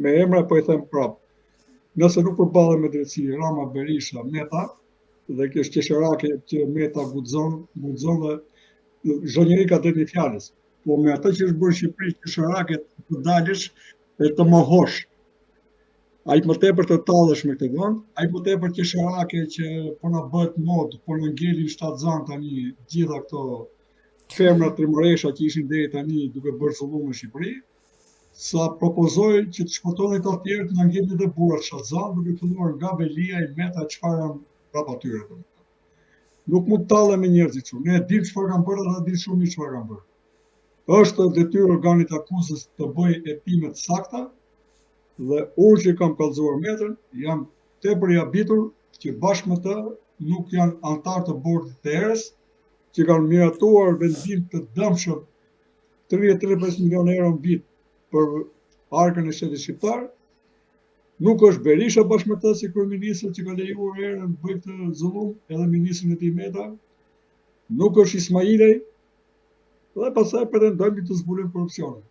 me emra po i them prap. Nëse nuk përballen me drejtësi Rama, Berisha, Meta, dhe kjo është qesharake që Meta guxon, guxon dhe çdo njeri ka drejtën e fjalës. Po me atë që është bërë në Shqipëri qesharake të dalësh e të mohosh. Aq më tepër të tallesh me këtë vend, aq më tepër qesharake që po na bëhet modë, po na ngelin shtatzan tani gjitha këto femra trimëresha që ishin deri tani duke bërë zullum në Shqipëri, sa propozoj që të shpëtojnë këta të tjerët na ngelin edhe burrat shtatzan duke filluar nga Veliaj, Meta, çfarë janë prapa tyre. Nuk mund të tallen me njerëzit kështu. Ne e dimë çfarë kanë bërë dhe dimë shumë mirë çfarë kanë bërë. Është detyrë organit të akuzës të bëjë hetime të sakta dhe unë që kam kallëzuar Metën, jam tepër i habitur që bashkë me të nuk janë anëtarë të bordit të ERës, që kanë miratuar vendim të dëmshëm 30-35 milion euro në vit për arkën e shtetit shqiptar. Nuk është Berisha bashkë me të si kryeministër që ka lejuar ERën të bëjë këtë zullum, edhe ministrin e tij Meta. Nuk është Ismailaj dhe pastaj pretendojmë të zbulojmë korrupsionin.